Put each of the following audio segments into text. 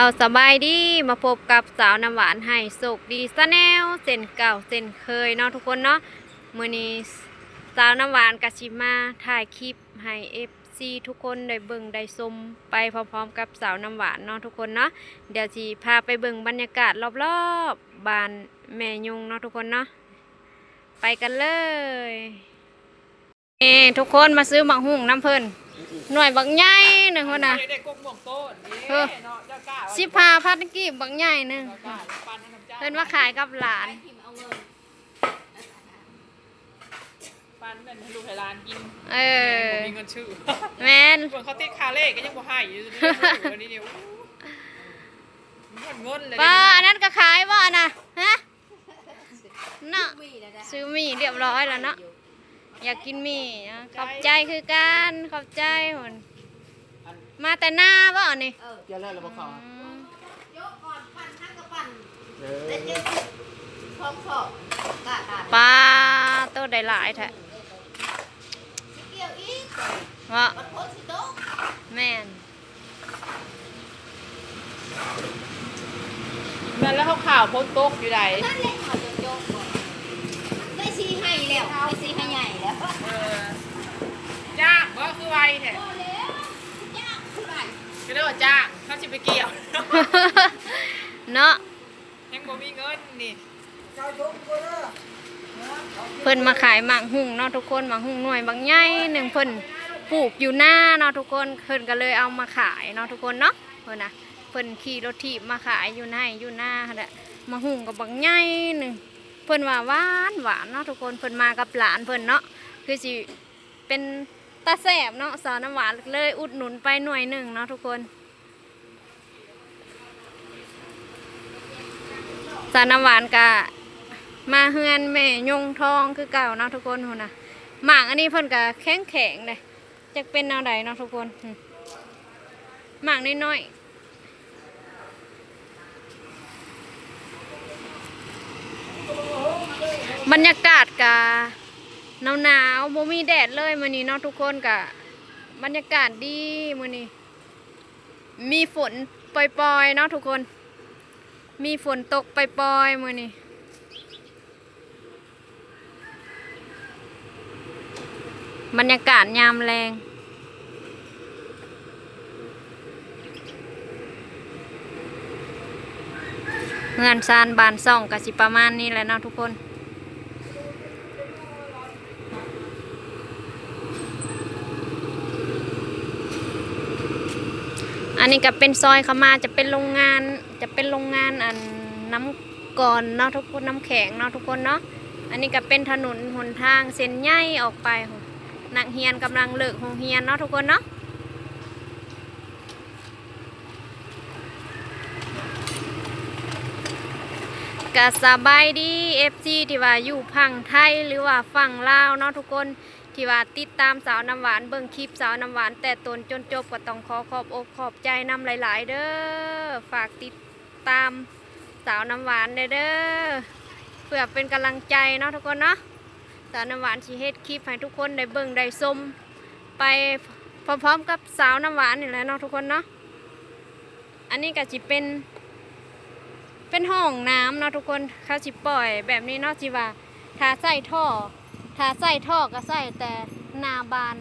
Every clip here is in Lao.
ເອົາ ສະບາຍດີ ມາພົບກັບສາວນ້ຳຫວານໃຫ້ໂຊກດີ Channel ເຊັ່ນເກົ່າເຊັ່ນເຄີຍເນາະທຸກຄົນເນາະ. ມື້ນີ້ສາວນ້ຳຫວານກະຊິມາຖ່າຍຄລິບໃຫ້ເອັຟຊີທຸກຄົນໄດ້ເບິ່ງໄດ້ຊົມໄປພ້ອມໆກັບສາວນ້ຳຫວານເນາະທຸກຄົນເນາະ. ດຽວຊິພາໄປເບິ່ງບັນຍາກາດລອບໆບ້ານແມ່ຍົງເນາະທຸກຄົນເນາະ. ໄປກັນເລີຍ. ນີ້ທຸກຄົນມາຊື້ໝາກຫຸ່ງນຳເພິ່ນ ໜ່ວຍບັກໃຫຍ່ໜຶ່ງພຸ້ນນະ. ໄດ້ກົກມ່ວງໂຕນີ້ເນາະ ເຈົ້າກ້າ ສິບຫ້າພັນກີບ ບັກໃຫຍ່ໜຶ່ງ. ເພິ່ນມາຂາຍກັບຫຼານ ປັ່ນແມ່ນໃຫ້ລູກໃຫ້ຫຼານກິນ. ເອີ ບໍ່ມີເງິນຊື້. ແມ່ນ ເບິ່ງເຂົາຕິດຄ່າເລກກໍຍັງບໍ່ໃຫ້ຢູ່ ດຽວນີ້ ໂອ້ ເງິນເລີຍ. ປ້າ ອັນນັ້ນກໍຂາຍບໍ່ ອັນນະ ຮະ? ເນາະ ຊື້ໝີ່ລຽບຮ້ອຍແລ້ວເນາະ. ຢາກກິນໝີ່ ຂອບໃຈຄືກັນ ຂອບໃຈພຸ້ນ. ມາແຕ່ນາບໍ່ນີ້? ກ່ຽວແລ້ວບໍ່ເຂົ້າ ອືມ ຍົກກ່ອນ ປັ່ນທັງກະປັ່ນ ເອີ ໄດ້ເຈັດສິບສອງສອບ. ປ້າ ໂຕໄດ້ຫຼາຍແທ້ ຊິກ່ຽວອີກ ເນາະ ບັດຝົນຊິຕົກ. ແມ່ນ ນັ້ນແຫຼະ ຂາວໆ ຝົນຕົກຢູ່ໃດ. ນັ້ນແຫຼະ ເຂົາຈະໂຈະບໍ່ ໄດ້ສີ່ໄຮ່ແລ້ວ ໄດ້ສີ່ໄຮ່ໃຫຍ່ແລ້ວ. ເອີ ຈ້າງບໍ່ ຄືໄວແທ້. ບໍ່ແລ້ວ ຈ້າງຄືໄວ ກໍເລີຍວ່າຈ້າງ ເຮົາຊິໄປກ່ຽວ ເນາະ. ຍັງບໍ່ມີເງິນນີ້. ເພິ່ນມາຂາຍໝາກຫຸ່ງເນາະທຸກຄົນ ໝາກຫຸ່ງໜ່ວຍບັກໃຫຍ່ໜຶ່ງ ເພິ່ນປູກຢູ່ນາເນາະທຸກຄົນ ເພິ່ນກໍເລີຍເອົາມາຂາຍເນາະທຸກຄົນເນາະ. ເພິ່ນນະ ເພິ່ນຂີ່ລົດຖີບມາຂາຍຢູ່ໃນຢູ່ນາຫັ້ນແຫຼະ. ໝາກຫຸ່ງກໍບັກໃຫຍ່ໜຶ່ງ ເພິ່ນວ່າຫວານໆເນາະທຸກຄົນ. ເພິ່ນມາກັບຫຼານເພິ່ນເນາະ ຄືຊິເປັນຕາແຊບເນາະ ສາວນ້ຳຫວານເລີຍອຸດໜູນໄປໜ່ວຍໜຶ່ງເນາະທຸກຄົນ. ສາວນ້ຳຫວານກະມາເຮືອນແມ່ຍົງທອງຄືເກົ່າເນາະທຸກຄົນ. ພຸ້ນນະ ໝາກອັນນີ້ເພິ່ນກະແຂງໆເດ້ ຈັກເປັນແນວໃດເນາະທຸກຄົນ. ໝາກນ້ອຍໆ ບັນຍາກາດກະໜາວໆ ບໍ່ມີແດດເລີຍມື້ນີ້ເນາະທຸກຄົນ. ກະບັນຍາກາດດີມື້ນີ້ ມີຝົນປ່ອຍໆເນາະທຸກຄົນ ມີຝົນຕົກປ່ອຍໆມື້ນີ້. ບັນຍາກາດຍາມແລງ ເຮືອນຊານບ້ານຊ່ອງກໍຊິປະມານນີ້ແຫຼະເນາະທຸກຄົນ. ອັນນີ້ກໍເປັນຊອຍເຂົ້າມາ ຈະເປັນໂຮງງານ ຈະເປັນໂຮງງານອັນນ້ຳກ່ອນເນາະທຸກຄົນ ນ້ຳແຂງເນາະທຸກຄົນເນາະ. ອັນນີ້ກໍເປັນຖະໜົນຫົນທາງເສັ້ນໃຫຍ່ອອກໄປ ນັກຮຽນກຳລັງເລີກໂຮງຮຽນເນາະທຸກຄົນເນາະ. ກະສະບາຍດີ ເອັຟຊີ ທີ່ວ່າຢູ່ຝັ່ງໄທ ຫຼືວ່າຝັ່ງລາວເນາະທຸກຄົນ ທີ່ວ່າຕິດຕາມສາວນ້ຳຫວານ ເບິ່ງຄລິບສາວນ້ຳຫວານແຕ່ຕົ້ນຈົນຈົບ ກໍຕ້ອງຂໍຂອບອົກຂອບໃຈນຳຫຼາຍໆເດີ້. ຝາກຕິດຕາມສາວນ້ຳຫວານແດ່ເດີ້ ເພື່ອເປັນກຳລັງໃຈເນາະທຸກຄົນເນາະ. ສາວນ້ຳຫວານຊິເຮັດຄລິບໃຫ້ທຸກຄົນໄດ້ເບິ່ງໄດ້ຊົມໄປພ້ອມໆກັບສາວນ້ຳຫວານນີ້ແຫຼະເນາະທຸກຄົນເນາະ. ອັນນີ້ກໍຊິເປັນ ເປັນຫ້ອງນ້ຳເນາະທຸກຄົນ ເຂົາຊິປ່ອຍແບບນີ້ເນາະ ຊິວ່າຖ້າໃຊ້ທໍ່ ຖ້າໃຊ້ທໍ່ກໍໃຊ້ແຕ່ໜ້າບ້ານ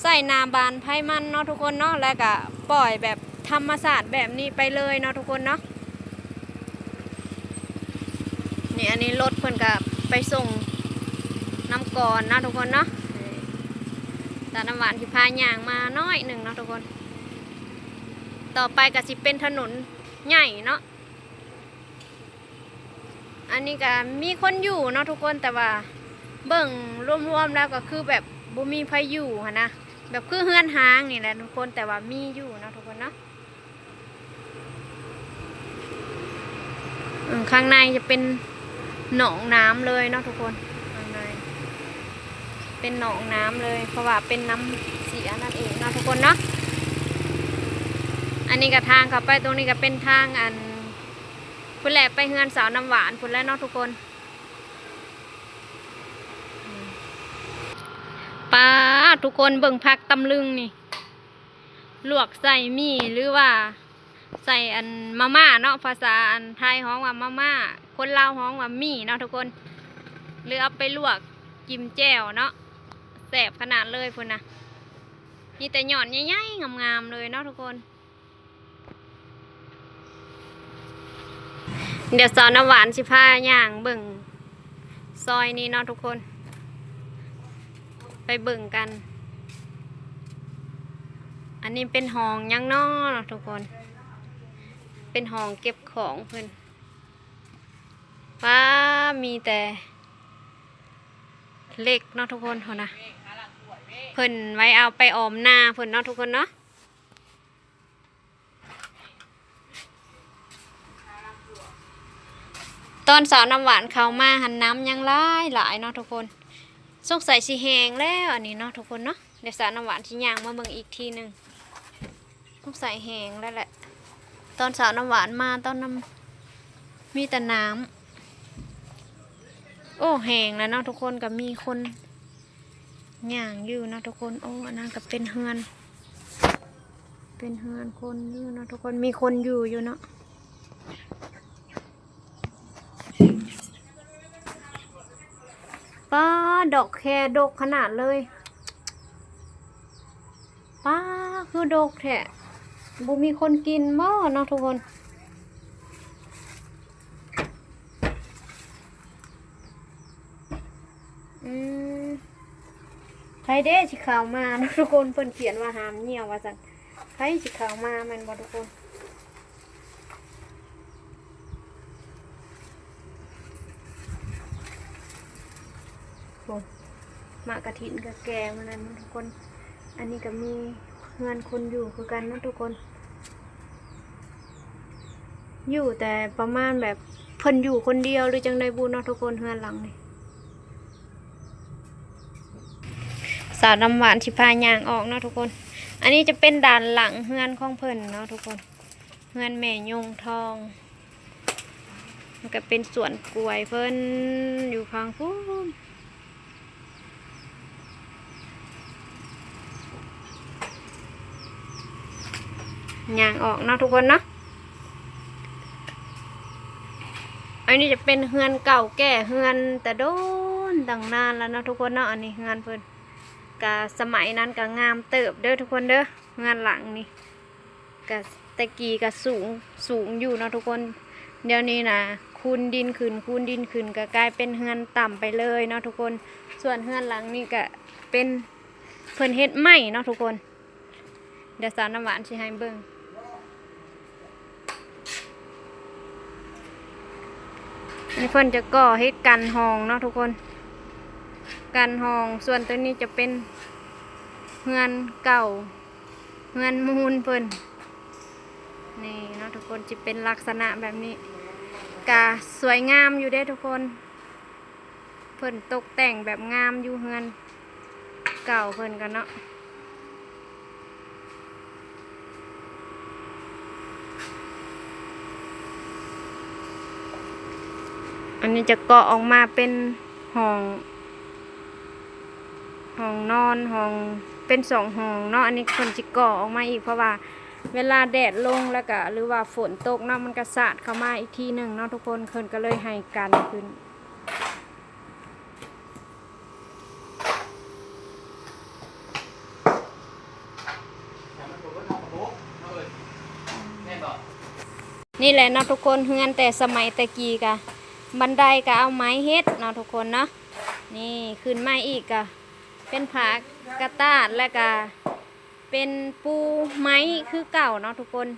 ໃຊ້ໜ້າບ້ານໃຜມັນເນາະທຸກຄົນເນາະ ແລ້ວກໍປ່ອຍແບບທຳມະຊາດແບບນີ້ໄປເລີຍເນາະທຸກຄົນເນາະ. ນີ້ ອັນນີ້ລົດເພິ່ນກໍໄປສົ່ງນ້ຳກ່ອນເນາະທຸກຄົນເນາະ. ສາວນ້ຳຫວານຊິພາຍ່າງມາໜ້ອຍໜຶ່ງເນາະທຸກຄົນ. ຕໍ່ໄປກໍຊິເປັນຖະໜົນໃຫຍ່ເນາະ. ອັນນີ້ກໍມີຄົນຢູ່ເນາະທຸກຄົນ ແຕ່ວ່າເບິ່ງລວມໆແລ້ວກໍຄືແບບບໍ່ມີໃຜຢູ່ຫັ້ນນະ ແບບຄືເຮືອນຮ້າງນີ້ແຫຼະທຸກຄົນ ແຕ່ວ່າມີຢູ່ເນາະທຸກຄົນເນາະ. ເອີ ຂ້າງໃນຈະເປັນໜອງນ້ຳເລີຍເນາະທຸກຄົນ ຂ້າງໃນເປັນໜອງນ້ຳເລີຍ ເພາະວ່າເປັນນ້ຳເສຍນັ້ນເອງເນາະທຸກຄົນເນາະ. ອັນນີ້ກໍທາງເຂົ້າໄປ ຕົງນີ້ກໍເປັນທາງອັນ ພຸ້ນແຫຼະ ໄປເຮືອນສາວນ້ຳຫວານພຸ້ນແຫຼະເນາະທຸກຄົນ. ປາດ ທຸກຄົນເບິ່ງຜັກຕຳລຶງນີ້ ລວກໃສ່ໝີ່ ຫຼືວ່າ ໃສ່ອັນມາມ່າເນາະ ພາສາອັນໄທຮ້ອງວ່າມາມ່າ ຄົນລາວຮ້ອງວ່າໝີ່ເນາະທຸກຄົນ ຫຼືເອົາໄປລວກຈິ້ມແຈ່ວເນາະ ແຊບຂະໜາດເລີຍພຸ້ນນະ ມີແຕ່ຍອດໃຫຍ່ໆງາມໆເລີຍເນາະທຸກຄົນ. ດຽວສາວນ້ຳຫວານຊິພາຍ່າງເບິ່ງຊອຍນີ້ເນາະທຸກຄົນ ໄປເບິ່ງກັນ ອັນນີ້ເປັນຫ້ອງຫຍັງເນາະທຸກຄົນ ເປັນຫ້ອງເກັບຂອງເພິ່ນ ປາ ມີແຕ່ເຫຼັກເນາະທຸກຄົນ ພຸ້ນນະ ເພິ່ນໄວ້ເອົາໄປອ້ອມນາເພິ່ນເນາະທຸກຄົນເນາະ. ຕອນສາວນ້ຳຫວານເຂົ້າມາຫັ້ນ ນ້ຳຍັງຫຼາຍໆເນາະທຸກຄົນ ສົງໄສຊິແຫ້ງແລ້ວອັນນີ້ເນາະທຸກຄົນເນາະ ດຽວສາວນ້ຳຫວານຊິຍ່າງມາເບິ່ງອີກທີໜຶ່ງ ສົງໄສແຫ້ງແລ້ວແຫຼະ ຕອນສາວນ້ຳຫວານມາຕອນນັ້ນມີແຕ່ນ້ຳ ໂອ້ ແຫ້ງແລ້ວເນາະທຸກຄົນ ກໍມີຄົນຍ່າງຢູ່ເນາະທຸກຄົນ ໂອ້ ອັນນັ້ນກໍເປັນເຮືອນ ເປັນເຮືອນຄົນຢູ່ເນາະທຸກຄົນ ມີຄົນຢູ່ຢູ່ເນາະ ປາ ດອກແຄດົກຂະໜາດເລີຍ ປາ ຄືດົກແທ້ ບໍ່ມີຄົນກິນບໍ່ເນາະທຸກຄົນ? ອືມ ໃຜເດ້ຊິເຂົ້າມາເນາະທຸກຄົນ ເພິ່ນຂຽນວ່າຫ້າມຍ່ຽວວ່າຊັ້ນ ໃຜຊິເຂົ້າມາແມ່ນບໍ່ທຸກຄົນ? ໂອ້ ໝາກກະຖິນກໍແກ່ໝົດແລ້ວເນາະທຸກຄົນ ອັນນີ້ກໍມີເຮືອນຄົນຢູ່ຄືກັນເນາະທຸກຄົນ ຢູ່ແຕ່ປະມານແບບເພິ່ນຢູ່ຄົນດຽວ ຫຼື ຈັ່ງໃດບຸເນາະທຸກຄົນ ເຮືອນຫຼັງນີ້ ສາວນ້ຳຫວານຊິພາຍ່າງອອກເນາະທຸກຄົນ ອັນນີ້ຈະເປັນດ້ານຫຼັງເຮືອນຂອງເພິ່ນເນາະທຸກຄົນ ເຮືອນແມ່ຍົງທອງ ມັນກະເປັນສວນກ້ວຍເພິ່ນຢູ່ຂ້າງພຸ້ນ ຍ່າງອອກເນາະທຸກຄົນເນາະ ອັນນີ້ຈະເປັນເຮືອນເກົ່າແກ່ ເຮືອນແຕ່ດົນຕັ້ງນານແລ້ວເນາະທຸກຄົນເນາະ ອັນນີ້ເຮືອນເພິ່ນ ກະສະໄໝນັ້ນກະງາມເຕີບເດີທຸກຄົນເດີ ເຮືອນຫຼັງນີ້ ກະແຕ່ກີ້ກະສູງ ສູງຢູ່ເນາະທຸກຄົນ ດຽວນີ້ນະຄູນດິນຂຶ້ນ ຄູນດິນຂຶ້ນກະກາຍເປັນເຮືອນຕ່ຳໄປເລີຍເນາະທຸກຄົນ ສ່ວນເຮືອນຫຼັງນີ້ກະເປັນ ເພິ່ນເຮັດໄມ້ເນາະທຸກຄົນ ດຽວສາວນ້ຳຫວານຊິໃຫ້ເບິ່ງ ນີ້ເພິ່ນຈະກໍ່ເຮັດກັນຫ້ອງເນາະທຸກຄົນ ກັນຫ້ອງ ສ່ວນໂຕນີ້ຈະເປັນເຮືອນເກົ່າ ເຮືອນມູນເພິ່ນ ນີ້ເນາະທຸກຄົນ ຈະເປັນລັກສະນະແບບນີ້ ກະສວຍງາມຢູ່ເດ້ທຸກຄົນ ເພິ່ນຕົກແຕ່ງແບບງາມຢູ່ເຮືອນເກົ່າເພິ່ນກະເນາະ ອັນນີ້ຈະເກາະອອກມາເປັນຫ້ອງ ຫ້ອງນອນ ຫ້ອງ ເປັນສອງຫ້ອງເນາະ ອັນນີ້ເພິ່ນຊິເກາະອອກມາອີກ ເພາະວ່າເວລາແດດລົງແລ້ວກະ ຫຼືວ່າຝົນຕົກເນາະ ມັນກະສາດເຂົ້າມາອີກທີໜຶ່ງເນາະທຸກຄົນ ເພິ່ນກະເລີຍໃຫ້ກັນຂຶ້ນ ນີ້ແຫຼະເນາະທຸກຄົນ ເຮືອນແຕ່ສະໄໝແຕ່ກີ້ກະ ບັນໄດກະເອົາໄມ້ເຮັດເນາະທຸກຄົນເນາະ ນີ້ຂຶ້ນມາອີກກະເປັນຝາກະຕາດ ແລ້ວກະເປັນປູໄມ້ຄືເກົ່າເນາະທຸກຄົນ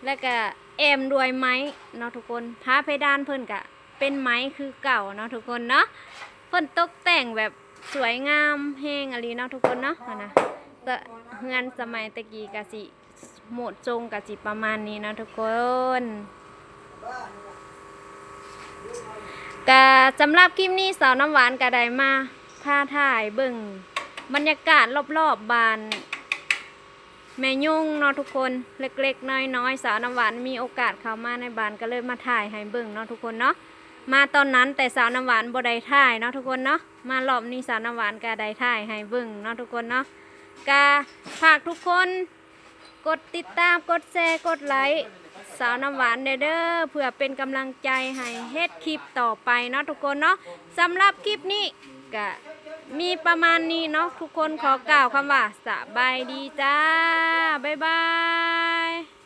ແລ້ວກະແອ້ມດ້ວຍໄມ້ເນາະທຸກຄົນ ຝາເພດານເພິ່ນກະ ເປັນໄມ້ຄືເກົ່າເນາະທຸກຄົນເນາະ ເພິ່ນຕົກແຕ່ງແບບສວຍງາມແຮງອີ່ຫຼີເນາະທຸກຄົນເນາະ ຫັ້ນນະ ເຮືອນສະໄໝແຕ່ກີ້ກະຊິໂມດຊົງກະຊິປະມານນີ້ເນາະທຸກຄົນ ກະສຳລັບຄລິບນີ້ສາວນ້ຳຫວານກະໄດ້ມາພາຖ່າຍເບິ່ງບັນຍາກາດລອບໆບ້ານ ແມ່ຍົງເນາະທຸກຄົນ ເລັກໆນ້ອຍໆ ສາວນ້ຳຫວານມີໂອກາດເຂົ້າມາໃນບ້ານ ກໍເລີຍມາຖ່າຍໃຫ້ເບິ່ງເນາະທຸກຄົນເນາະ ມາຕອນນັ້ນແຕ່ສາວນ້ຳຫວານບໍ່ໄດ້ຖ່າຍເນາະທຸກຄົນເນາະ ມາລອບນີ້ສາວນ້ຳຫວານກໍໄດ້ຖ່າຍໃຫ້ເບິ່ງເນາະທຸກຄົນເນາະ ກໍຝາກທຸກຄົນກົດຕິດຕາມ ກົດແຊ ກົດໄລ ສາວນ້ຳຫວານແດ່ເດີ ເພື່ອເປັນກຳລັງໃຈໃຫ້ເຮັດຄລິບຕໍ່ໄປເນາະທຸກຄົນເນາະ. ສຳລັບຄລິບນີ້ກະມີປະມານນີ້ເນາະ ທຸກຄົນຂໍກ່າວຄຳວ່າສະບາຍດີຈ້າ ບາຍບາຍ.